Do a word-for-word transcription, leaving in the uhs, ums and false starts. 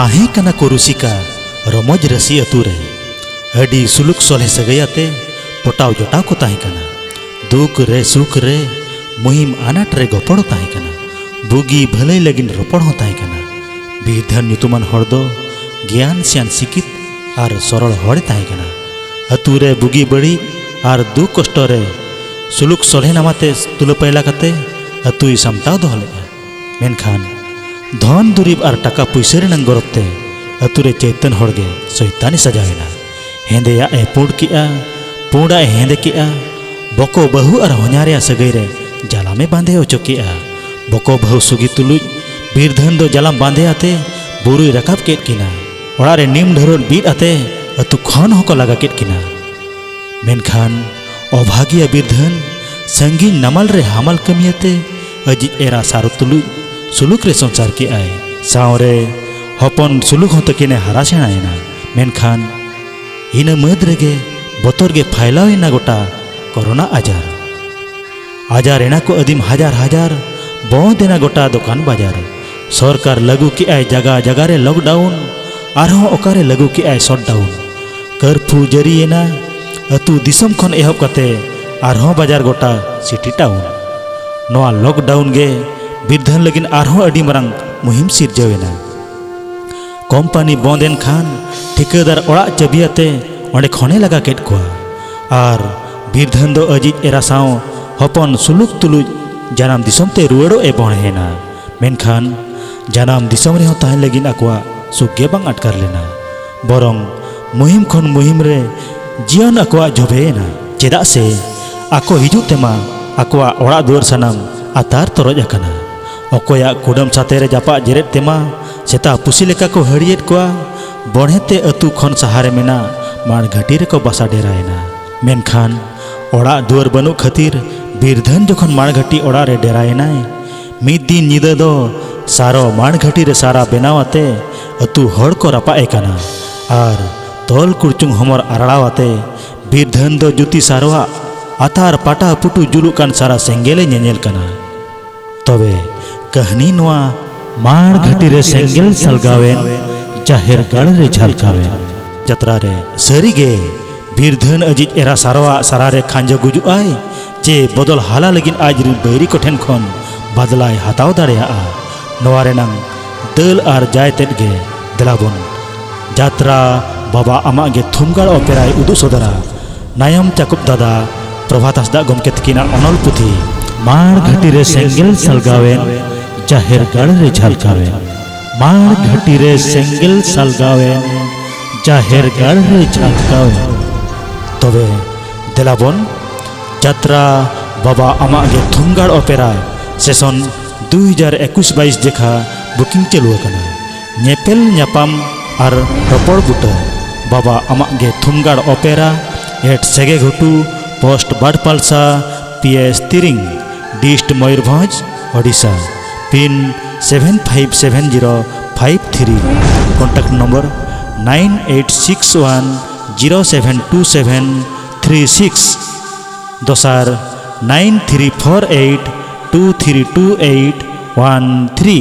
ᱛᱟᱦᱮᱸ ᱠᱟᱱᱟ ᱠᱚ ᱨᱩᱥᱤᱠᱟ ᱨᱚᱢᱚᱡᱽ ᱨᱟᱹᱥᱤ ᱟᱹᱛᱩ ᱨᱮ᱾ ᱟᱹᱰᱤ ᱥᱩᱞᱩᱠ ᱥᱚᱞᱦᱮ ᱥᱟᱹᱜᱟᱹᱭ ᱟᱛᱮ ᱯᱚᱴᱟᱣ ᱡᱚᱴᱟᱣ ᱠᱚ ᱛᱟᱦᱮᱸ ᱠᱟᱱᱟ᱾ ᱫᱩᱠ ᱨᱮ ᱥᱩᱠ ᱨᱮ, ᱢᱩᱦᱤᱢ ᱟᱱᱟᱴ ᱨᱮ ᱜᱚᱯᱚᱲᱚ ᱛᱟᱦᱮᱸ ᱠᱟᱱᱟ᱾ ᱵᱩᱜᱤ ᱵᱷᱟᱹᱞᱟᱹᱭ ᱞᱟᱹᱜᱤᱫ ᱨᱚᱯᱚᱲ ᱦᱚᱸ ᱛᱟᱦᱮᱸ ᱠᱟᱱᱟ᱾ ᱵᱤᱨᱫᱷᱟᱹᱱ ᱧᱩᱛᱩᱢᱟᱱ ᱦᱚᱲ ᱫᱚ ᱜᱮᱭᱟᱱ ᱥᱮᱭᱟᱱ ᱥᱤᱠᱤᱛ ᱟᱨ ᱥᱚᱨᱚᱲ ᱦᱚᱲᱮ ᱛᱟᱦᱮᱸ ᱠᱟᱱᱟ᱾ ᱟᱹᱛᱩ ᱨᱮ ᱵᱩᱜᱤ ᱵᱟᱹᱲᱤᱡ ᱟᱨ ᱫᱩᱠ ᱠᱚᱥᱴᱚ ᱨᱮ ᱥᱩᱞᱩᱠ ᱥᱚᱞᱦᱮ ᱱᱟᱢᱟ ᱛᱮ ᱛᱩᱞᱟᱹᱯᱟᱭᱞᱟ ᱠᱟᱛᱮ ᱟᱹᱛᱩᱭ ᱥᱟᱢᱴᱟᱣ ᱫᱚᱦᱚ ᱞᱮᱫᱼᱟ᱾ ᱢᱮᱱᱠᱷᱟᱱ ᱫᱷᱚᱱ ᱫᱩᱨᱤᱵᱽ ᱟᱨ ᱴᱟᱠᱟ ᱯᱩᱭᱥᱟᱹ ᱨᱮᱱᱟᱝ ᱜᱚᱨᱚᱵᱽ ᱛᱮ ᱟᱹᱛᱩ ᱨᱮ ᱪᱟᱹᱭᱛᱟᱹᱱ ᱦᱚᱲ ᱜᱮ ᱥᱚᱭᱛᱟᱱᱮ ᱥᱟᱡᱟᱣ ᱮᱱᱟ᱾ ᱦᱮᱸᱫᱮᱭᱟᱜ ᱮ ᱯᱩᱸᱰ ᱠᱮᱜᱼᱟ, ᱯᱩᱸᱰᱟᱜ ᱮ ᱦᱮᱸᱫᱮ ᱠᱮᱜᱼᱟ᱾ ᱵᱚᱠᱚ ᱵᱟᱹᱦᱩ ᱟᱨ ᱦᱚᱧᱦᱟᱨᱮᱭᱟᱜ ᱥᱟᱹᱜᱟᱹᱭ ᱨᱮ ᱡᱟᱞᱟᱢᱮ ᱵᱟᱸᱫᱮ ᱦᱚᱪᱚ ᱠᱮᱜᱼᱟ᱾ ᱵᱚᱠᱚ ᱵᱟᱹᱦᱩ ᱥᱩᱜᱤ ᱛᱩᱞᱩᱡ ᱵᱤᱨᱫᱷᱟᱹᱱ ᱫᱚ ᱡᱟᱞᱟᱢ ᱵᱟᱸᱫᱮ ᱟᱛᱮ ᱵᱩᱨᱩᱭ ᱨᱟᱠᱟᱵ ᱠᱮᱫ ᱠᱤᱱᱟ᱾ ᱚᱲᱟᱜ ᱨᱮ ᱱᱤᱢ ᱰᱷᱟᱹᱨᱣᱟᱹᱜ ᱵᱤᱫ ᱟᱛᱮ ᱟᱹᱛᱩ ᱠᱷᱚᱱ ᱦᱚᱸᱠᱚ ᱞᱟᱜᱟ ᱠᱮᱫ ᱠᱤᱱᱟ᱾ ᱢᱮᱱᱠᱷᱟᱱ ᱚᱵᱷᱟᱜᱤᱭᱟ ᱵᱤᱨᱫᱷᱟᱹᱱ ᱥᱟᱺᱜᱤᱧ ᱱᱟᱢᱟᱞ ᱨᱮ ᱦᱟᱢᱟᱞ ᱠᱟᱹᱢᱤᱭᱟᱛᱮ ᱟᱡᱤᱡ ᱮᱨᱟ ᱥᱟᱨᱚ ᱛᱩᱞᱩᱡ ᱥᱩᱞᱩᱠ ᱨᱮ ᱥᱚᱝᱥᱟᱨ ᱠᱮᱜᱼᱟᱭ᱾ ᱥᱟᱶᱨᱮ ᱦᱚᱯᱚᱱ ᱥᱩᱞᱩᱠ ᱦᱚᱸ ᱛᱟᱹᱠᱤᱱᱮ ᱦᱟᱨᱟ ᱥᱮᱬᱟᱭᱮᱱᱟ᱾ ᱢᱮᱱᱠᱷᱟᱱ ᱤᱱᱟᱹ ᱢᱟᱹᱫᱽ ᱨᱮᱜᱮ ᱵᱚᱛᱚᱨ ᱜᱮ ᱯᱷᱟᱭᱞᱟᱣ ᱮᱱᱟ ᱜᱚᱴᱟ ᱠᱚᱨᱳᱱᱟ ᱟᱡᱟᱨ᱾ ᱟᱡᱟᱨ ᱮᱱᱟ ᱠᱚ ᱟᱹᱫᱤᱢ ᱦᱟᱡᱟᱨ ᱦᱟᱡᱟᱨ, ᱵᱚᱸᱫᱽ ᱮᱱᱟ ᱜᱚᱴᱟ ᱫᱚᱠᱟᱱ ᱵᱟᱡᱟᱨ᱾ ᱥᱚᱨᱠᱟᱨ ᱞᱟᱹᱜᱩ ᱠᱮᱜᱼᱟᱭ ᱡᱟᱜᱟ ᱡᱟᱜᱟ ᱨᱮ ᱞᱚᱠᱰᱟᱣᱩᱱ, ᱟᱨᱦᱚᱸ ᱚᱠᱟᱨᱮ ᱞᱟᱹᱜᱩ ᱠᱮᱜᱼᱟᱭ ᱥᱚᱴᱰᱟᱣᱩᱱ᱾ ᱠᱟᱨᱯᱷᱩ ᱡᱟᱹᱨᱤᱭᱮᱱᱟ, ᱟᱹᱛᱩ ᱫᱤᱥᱚᱢ ᱠᱷᱚᱱ ᱮᱦᱚᱵ ᱠᱟᱛᱮ ᱟᱨᱦᱚᱸ ᱵᱟᱡᱟᱨ ᱜᱚᱴᱟ ᱥᱤᱴᱤ ᱴᱟᱣᱩᱱ᱾ ᱱᱚᱣᱟ ᱞᱚᱠᱰᱟᱣᱩᱱ ᱜᱮ ᱵᱤᱨᱫᱷᱟᱹᱱ ᱞᱟᱹᱜᱤᱫ ᱟᱨᱦᱚᱸ ᱟᱹᱰᱤ ᱢᱟᱨᱟᱝ ᱢᱩᱦᱤᱢ ᱥᱤᱨᱡᱟᱹᱣ ᱮᱱᱟ᱾ ᱠᱳᱢᱯᱟᱱᱤ ᱵᱚᱸᱫᱽ ᱮᱱ ᱠᱷᱟᱱ ᱴᱷᱤᱠᱟᱹᱫᱟᱨ ᱚᱲᱟᱜ ᱪᱟᱹᱵᱤ ᱟᱛᱮ ᱚᱸᱰᱮ ᱠᱷᱚᱱᱮ ᱞᱟᱜᱟ ᱠᱮᱫ ᱠᱚᱣᱟ᱾ ᱟᱨ ᱵᱤᱨᱫᱷᱟᱹᱱ ᱫᱚ ᱟᱡᱤᱡ ᱮᱨᱟ ᱥᱟᱶ ᱦᱚᱯᱚᱱ ᱥᱩᱞᱩᱠ ᱛᱩᱞᱩᱡ ᱡᱟᱱᱟᱢ ᱫᱤᱥᱚᱢ ᱛᱮ ᱨᱩᱣᱟᱹᱲᱚᱜ ᱮ ᱵᱚᱲᱦᱮ ᱮᱱᱟ᱾ ᱢᱮᱱᱠᱷᱟᱱ ᱡᱟᱱᱟᱢ ᱫᱤᱥᱚᱢ ᱨᱮᱦᱚᱸ ᱛᱟᱦᱮᱸ ᱞᱟᱹᱜᱤᱫ ᱟᱠᱚᱣᱟᱜ ᱥᱩᱠ ᱜᱮ ᱵᱟᱝ ᱟᱴᱠᱟᱨ ᱞᱮᱱᱟ᱾ ᱵᱚᱨᱚᱝ ᱢᱩᱦᱤᱢ ᱠᱷᱚᱱ ᱢᱩᱦᱤᱢ ᱨᱮ ᱡᱤᱭᱚᱱ ᱟᱠᱚᱣᱟᱜ ᱡᱚᱵᱮᱭᱮᱱᱟ᱾ ᱪᱮᱫᱟᱜ ᱥᱮ ᱟᱠᱚ ᱦᱤᱡᱩᱜ ᱛᱮᱢᱟ ᱟᱠᱚᱣᱟᱜ ᱚᱲᱟᱜ ᱫᱩᱣᱟᱹᱨ ᱥᱟᱱᱟᱢ ᱟᱛᱟᱨ ᱛᱚᱨᱚᱡ ᱟᱠᱟᱱᱟ᱾ ᱚᱠᱚᱭᱟᱜ ᱠᱩᱰᱟᱹᱢ ᱥᱟᱛᱮ ᱨᱮ ᱡᱟᱯᱟᱜ ᱡᱮᱨᱮᱫ ᱛᱮᱢᱟ ᱥᱮᱛᱟ ᱯᱩᱥᱤ ᱞᱮᱠᱟ ᱠᱚ ᱦᱟᱹᱲᱭᱟᱹᱫ ᱠᱚᱣᱟ᱾ ᱵᱚᱲᱦᱮ ᱛᱮ ᱟᱹᱛᱩ ᱠᱷᱚᱱ ᱥᱟᱦᱟ ᱨᱮ ᱢᱮᱱᱟᱜ ᱢᱟᱲ ᱜᱷᱟᱹᱴᱤ ᱨᱮᱠᱚ ᱵᱟᱥᱟ ᱰᱮᱨᱟᱭᱮᱱᱟ᱾ ᱢᱮᱱᱠᱷᱟᱱ ᱚᱲᱟᱜ ᱫᱩᱣᱟᱹᱨ ᱵᱟᱹᱱᱩᱜ ᱠᱷᱟᱹᱛᱤᱨ ᱵᱤᱨᱫᱷᱟᱹᱱ ᱡᱚᱠᱷᱚᱱ ᱢᱟᱲ ᱜᱷᱟᱹᱴᱤ ᱚᱲᱟᱜ ᱨᱮ ᱰᱮᱨᱟᱭᱮᱱᱟᱭ, ᱢᱤᱫ ᱫᱤᱱ ᱧᱤᱫᱟᱹ ᱫᱚ ᱥᱟᱨᱚ ᱢᱟᱲ ᱜᱷᱟᱹᱴᱤ ᱨᱮ ᱥᱟᱨᱟ ᱵᱮᱱᱟᱣ ᱟᱛᱮ ᱟᱹᱛᱩ ᱦᱚᱲ ᱠᱚ ᱨᱟᱯᱟᱜ ᱮ ᱠᱟᱱᱟ᱾ ᱟᱨ ᱛᱚᱞ ᱠᱩᱲᱪᱩᱝ ᱦᱚᱢᱚᱨ ᱟᱨᱲᱟᱣ ᱟᱛᱮ ᱵᱤᱨᱫᱷᱟᱹᱱ ᱫᱚ ᱡᱩᱛᱤ ᱥᱟᱨᱚᱣᱟᱜ ᱟᱛᱟᱨ ᱯᱟᱴᱟ ᱯᱩᱴᱩ ᱡᱩᱞᱩᱜ ᱠᱟᱱ ᱥᱟᱨᱟ ᱥᱮᱸᱜᱮᱞᱮ ᱧᱮᱧᱮᱞ ᱠᱟᱱᱟ᱾ ᱛᱚᱵᱮ ᱠᱟᱹᱦᱱᱤ ᱱᱚᱣᱟ ᱢᱟᱲ ᱜᱷᱟᱹᱴᱤ ᱨᱮ ᱥᱮᱸᱜᱮᱞ ᱥᱟᱞᱜᱟᱣᱮᱱ ᱡᱟᱦᱮᱨ ᱜᱟᱲ ᱨᱮ ᱡᱷᱟᱞᱠᱟᱣᱮᱱ᱾ ᱡᱟᱛᱨᱟ ᱨᱮ ᱥᱟᱹᱨᱤᱜᱮ ᱵᱤᱨᱫᱷᱟᱹᱱ ᱟᱹᱡᱤᱡ ᱮᱨᱟ ᱥᱟᱨᱣᱟ ᱥᱟᱨᱟ ᱨᱮ ᱠᱷᱟᱸᱡᱚ ᱜᱩᱡᱩᱜ ᱟᱭ ᱪᱮ ᱵᱚᱫᱚᱞ ᱦᱟᱞᱟ ᱞᱟᱹᱜᱤᱫ ᱟᱡ ᱨᱤᱱ ᱵᱟᱹᱭᱨᱤ ᱠᱚᱴᱷᱮᱱ ᱠᱷᱚᱱ ᱵᱟᱫᱞᱟᱭ ᱦᱟᱛᱟᱣ ᱫᱟᱲᱮᱭᱟᱜᱼᱟ? ᱱᱚᱣᱟ ᱨᱮᱱᱟᱝ ᱫᱟᱹᱞ ᱟᱨ ᱡᱟᱭ ᱛᱮᱫ ᱜᱮ ᱫᱮᱞᱟᱵᱚᱱ ᱡᱟᱛᱨᱟ ᱵᱟᱵᱟ ᱟᱢᱟᱜ ᱜᱮ ᱛᱷᱩᱢᱜᱟᱲ ᱚᱯᱮᱨᱟᱭ ᱩᱫᱩᱜ ᱥᱚᱫᱚᱨᱟ᱾ ᱱᱟᱭᱚᱢ ᱪᱟᱠᱚᱵ ᱫᱟᱫᱟ ᱯᱨᱚᱵᱷᱟᱛ ᱦᱟᱸᱥᱫᱟᱜ ᱜᱚᱢᱠᱮ ᱛᱤᱠᱤᱱᱟᱜ ᱚᱱᱚᱞ ᱯᱩᱛᱷᱤ᱾ ᱢᱟᱲ ᱜᱷᱟᱹᱴᱤ ᱨᱮ ᱥᱮᱸᱜᱮᱞ ᱥᱟᱞᱜᱟᱣᱮᱱ, ᱡᱟᱦᱮᱨ ᱜᱟᱲ ᱨᱮ ᱡᱷᱟᱞᱠᱟᱣᱮᱱ᱾ ᱢᱟᱲ ᱜᱷᱟᱹᱴᱤ ᱨᱮ ᱥᱮᱸᱜᱮᱞ ᱥᱟᱞᱜᱟᱣᱮᱱ, ᱡᱟᱦᱮᱨ ᱜᱟᱲ ᱨᱮ ᱡᱷᱟᱞᱠᱟᱣᱮᱱ᱾ ᱛᱚᱵᱮ ᱫᱮᱞᱟᱵᱚᱱ ᱡᱟᱛᱨᱟ ᱵᱟᱵᱟ ᱟᱢᱟᱜ ᱜᱮ ᱛᱷᱩᱢᱜᱟᱲ ᱚᱯᱮᱨᱟ ᱥᱮᱥᱚᱱ ᱫᱩ ᱦᱟᱡᱟᱨ ᱮᱠᱩᱥ ᱵᱟᱭᱤᱥ ᱡᱮᱠᱷᱟ ᱵᱩᱠᱤᱝ ᱪᱟᱹᱞᱩ ᱟᱠᱟᱱᱟ᱾ ᱧᱮᱯᱮᱞ ᱧᱟᱯᱟᱢ ᱟᱨ ᱨᱚᱯᱚᱲ ᱵᱩᱴᱟᱹ ᱵᱟᱵᱟ ᱟᱢᱟᱜ ᱜᱮ ᱛᱷᱩᱢᱜᱟᱲ ᱚᱯᱮᱨᱟ at Sege Ghutu, post Badpalsa, P S Tiring, dist Mayurbhanj, Odisha. Pin seven five seven zero five three. Contact number nine eight six one zero seven two seven three six. ᱫᱚᱥᱟᱨ nine three four eight two three two eight one three.